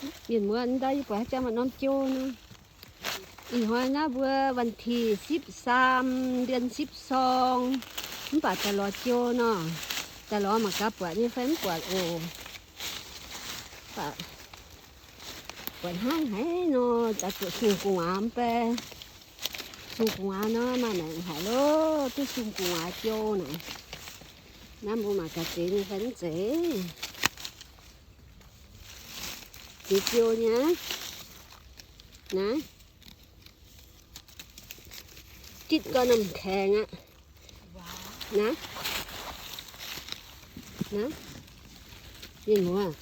Mienh muoz, ndau yie buatc haaix jangx maaih norm jiou nor. Ih hnoi naaiv mbuo วันที่สิบสาม เดือนสิบสอง, mv baac daaih lorz jiou nor, daaih lorz mangc gaax buatc nyei fai mv buatc oc. Mv baac buatc hnangv haaix nor, daaih zuqc sung gu'nguaaz mv bei. Sung gu'nguaaz nor maaih maengc haic loh, duqv sung gu'nguaaz jiou naaic. Naaiv mbuo mangc gaax zeiz nyei fai mv zeiz. Zeiz jiou nyei aqv. Naaiv, jitv gau nor mv kaengx aqv. Naaiv, naaiv, mienh muoz.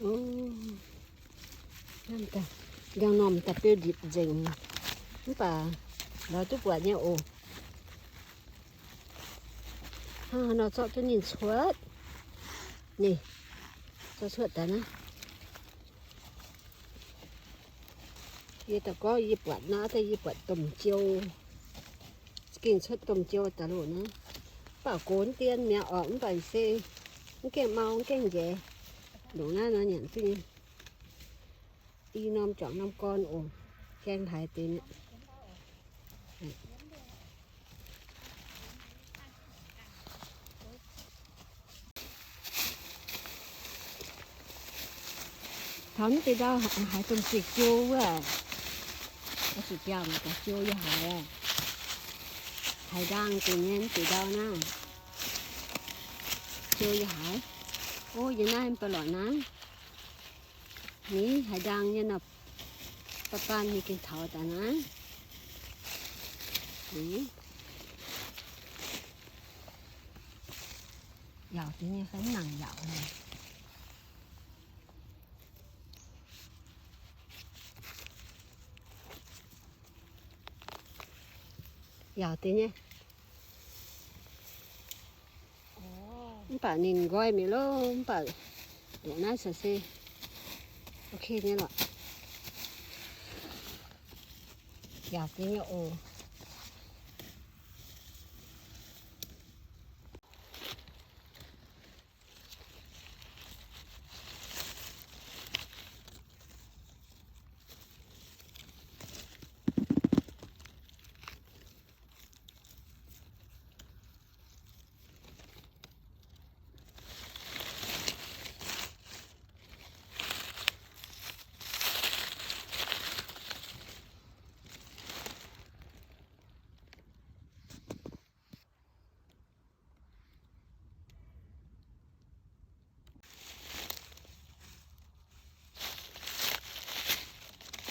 O, njang-dorngx da'biouv ndipc nzengc, mv baac lorz duqv buatc nyei oc. Hnangv haaix nor zorqv duqv ninh cuotv? Ninh zorqv cuotv daaih naaiv. Yie daaih gorngv yie buatc naaiv daaih, yie buatc domh jiou. Gengh cuotv domh jiou daaih loh naaiv. Mv baac gox dien mi'aqv orqc, mv baac se mv gaengh mau, mv gaengh njaix. Ndongc naaiv nor nyanc duqv nyei. I norm juangc norm gorn oc. Gaeng haaix deix mi'aqv. Taux mv deix ndau haiz domh ziec jiou wuov, oix zuqc biaux mangc gaax jiou yaac haiz aqv. Haiz ndaang deix nyei mv deix ndau naaiv, jiou yaac haiz. O, yie naaiv mv baac lorqc naaiv. Ni haiz ndaang nyei nor, baan baan nyei gengh taux daaih naaiv. Ni, yaauc deix nyei fai mv nangc yaauc nyei. Yaauc deix nyei. Mv baac ninh nqoi mi'aqv loh, mv baac ndongc naaiv se se ok nyei lorqc. Yaauc deix nyei oc.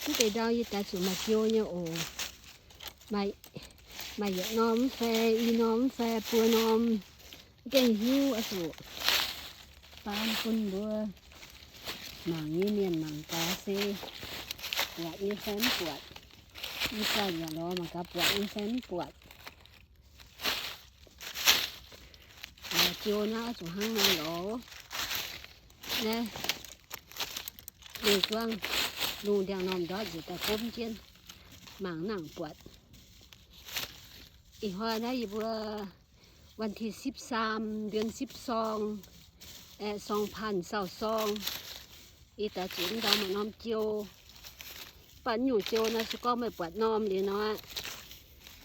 Mv deix ndau yie daaih zuqc maaih jiou nyei oc. Maaih, maaih yietc norm mv fai i norm mv fai buo norm, mv gaengh hiuv oix zuqc baan bun mbuo mangc nyei mienh mangc gaax se buatc nyei fai mv buatc. Yie daaih yaac lorz mangc gaax buatc nyei fai mv buatc. Jiou naaiv oix zuqc hnangv nor lorz. Naaiv, lungh zuangx, lungh ndiangx-normh ndortv njiec daaih gomv jienv, mangc nangc buatc. Ih hnoi naaiv yie mbuo วันที่สิบสาม เดือนสิบสอง aeqv, สองพันยี่สิบสอง. Ih daaih zuqc ndau maaih norm jiou. Baac nyungc jiou naaiv se gorngv meih buatc norm liuz nor aqv,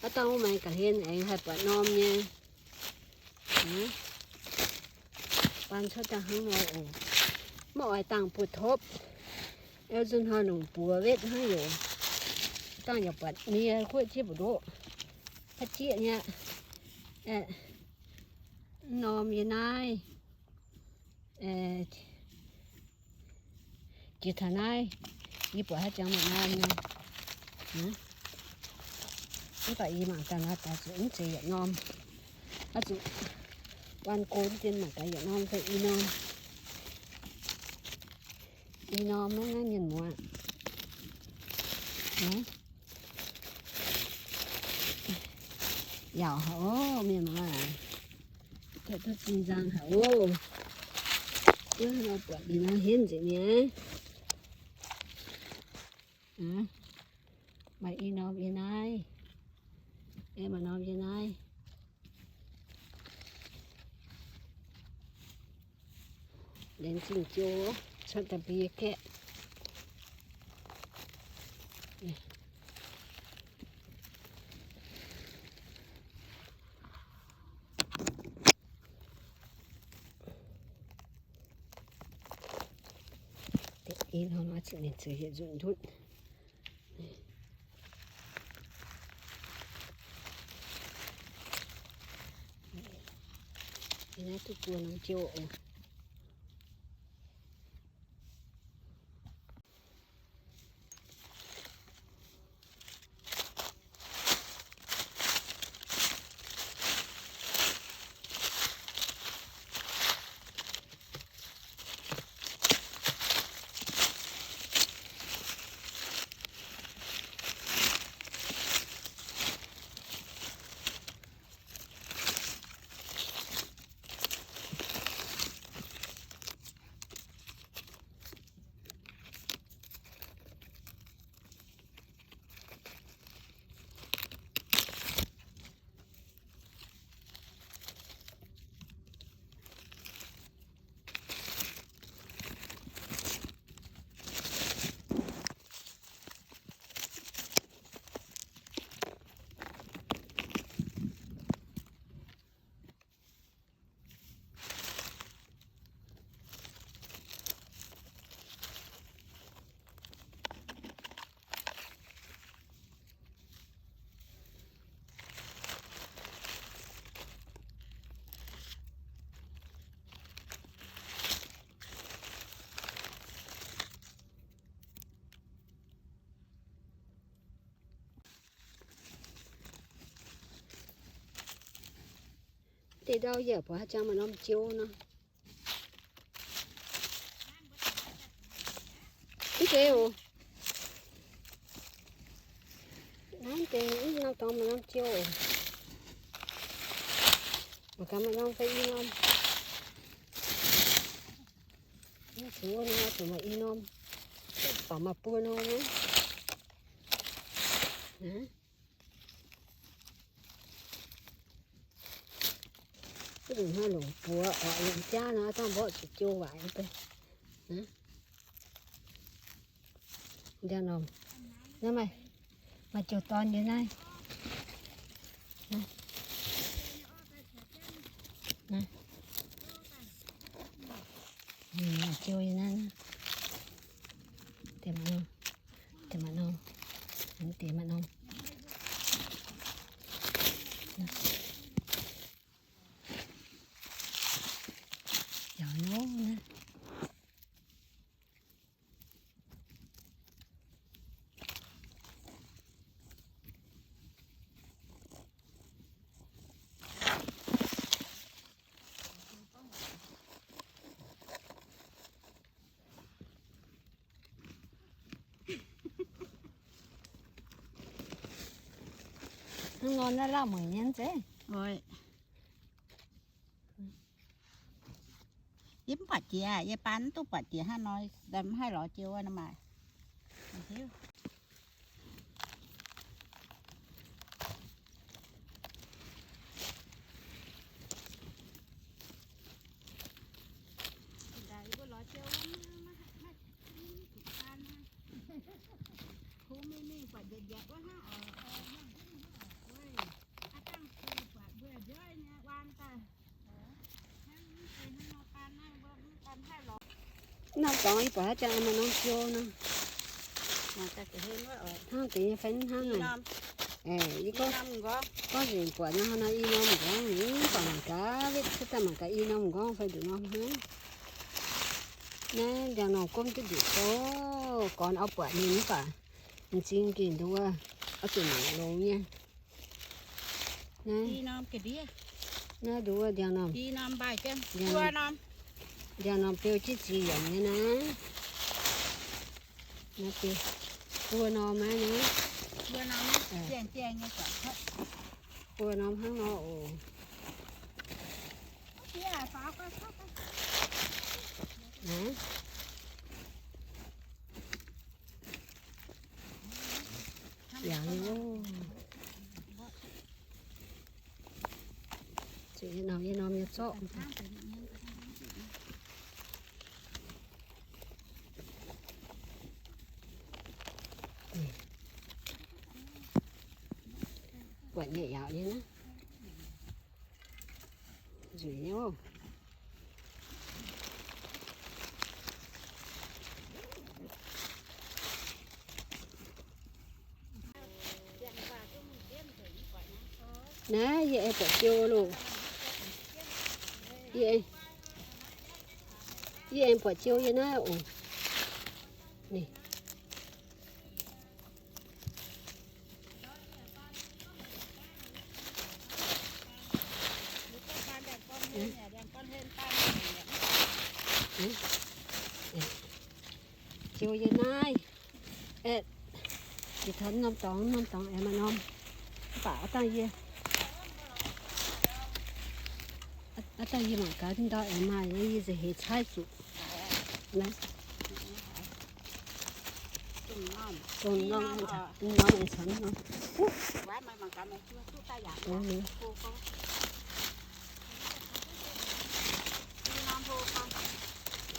aav dangh wuov meih ga'hlen aengx haih buatc norm nyei. Baan cuotv daaih hnangv nor oc. Maiv oix dangh buoz-topv. Eo nzunc hnoi longc buoz wetv hnangv yoc. Dangh yaac buatc nie kuotv jieqv mbu'ndoqv, haaix jieqv nyei aqv. Norm yie naaiv, jiex taux naaiv, yie buatc haaix jangx maaih norm nyei. Mv baac yie mangc daaih naaiv daaih zuqc mv zeiz yietc norm. Oix zuqc waan go dien mangc gaax yietc norm fai i norm. I norm maiv naaiv mienh muoz. Yaauc haic oc, mienh muoz. Duqv zinh nzang haic oc. Wuov nor buatc liuz nor henv nzengc nyei. Maaih i norm yie naaiv. Aeqv, maaih norm yie naaiv. Laengz zingh jiu, cuotv daaih mbuo nyei gaeqv. Ih hnoi nor cingx ninh ziouc yietc nzutv ndutv. Yie naaiv duqv buo norm jiu oc. Deix ndau yaac buatc haaix jangx maaih norm jiu nor. Mv deix oc. Naaiv deix mv norm dorngx maaih norm jiu oc. Mangc gaax maaih norm fai i norm. Mv zuqc nor zuqc maaih i norm. Baac maaih buo norm aqv. Mv nzunc hnoi longc buoz oc, longc jaav nor, dangh mborqv zuqc jiu waaic deix. Ndiangx-normh, naaiv maaih, maaih jiu dorn nyei naaiv. Naaiv, maaih jiu nyei naaiv. Deix maaih norm, deix maaih norm, deix maaih norm. Yaac nor naaiv. Hnangv nor naaiv lauh mueic nyei zeiv. Yie mv buatc jiex, yie baan mv duqv buatc jiex hnangv nor, mv haih lorz jiu wuov nor maah. Naaiv dorngx yie buatc haaix zanc maaih norm jiu nor. Hnangv deix nyei fai mv hnangv aqv. Aeqv, yie gorngv, gorngv nzengc buatc nor, hnangv nor i norm m'nqorngv, mv baac mangc gaax, wetv cuotv daaih mangc gaax i norm m'nqorngv fai nduqc norm hnangv. Naaiv ndiangx-normh gomv duqv njiec sou, gorn auv buatc ninh mv baac m'zing gengh nduov, oix zuqc mangc longx nyei. Naaiv, naaiv nduov ndiangx-normh, ndiangx-normh beu jienv ziex yiemc nyei naaiv. Naaiv beu buo norm naaiv nyei. Buo norm hnangv nor oc. Yaac liuz, zuqc yie norm, yie norm nyei zorqv. Buatc nyei yaac nyei naaiv. Nzueic nyei oc. Naaiv yie aengx buatc jiou loh. Yie, yie aengx buatc jiou yie naaiv oc. Ninh jiou yie naaiv. Aeqv, yie taux norm dorngx, norm dorngx aengx maaih norm. Mv baac aav dangh yie, aav dangh yie mangc gaax ndau aengx maaih, yie nza'heix caaiv zuqc. Naaiv dongh norm, norm aengx caux norm.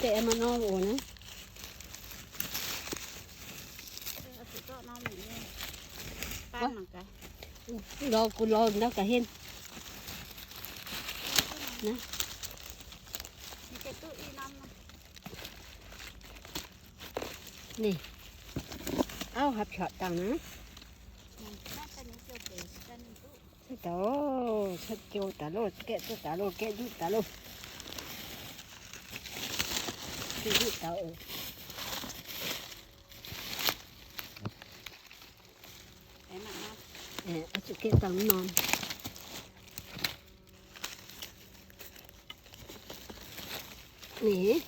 Deix aengx maaih norm oc naaiv. Lorz, gunv lorz ndau ga'hlen. Ninh, auv, haaix piatc dangh naaiv? Cuotv daaih, cuotv jiou daaih loh, gaeqv duqv daaih loh, gaeqv nduqv daaih loh. Gaeqv nduqv daaih oc. Aengx zuqc gaeqv dangh norm. Ninh.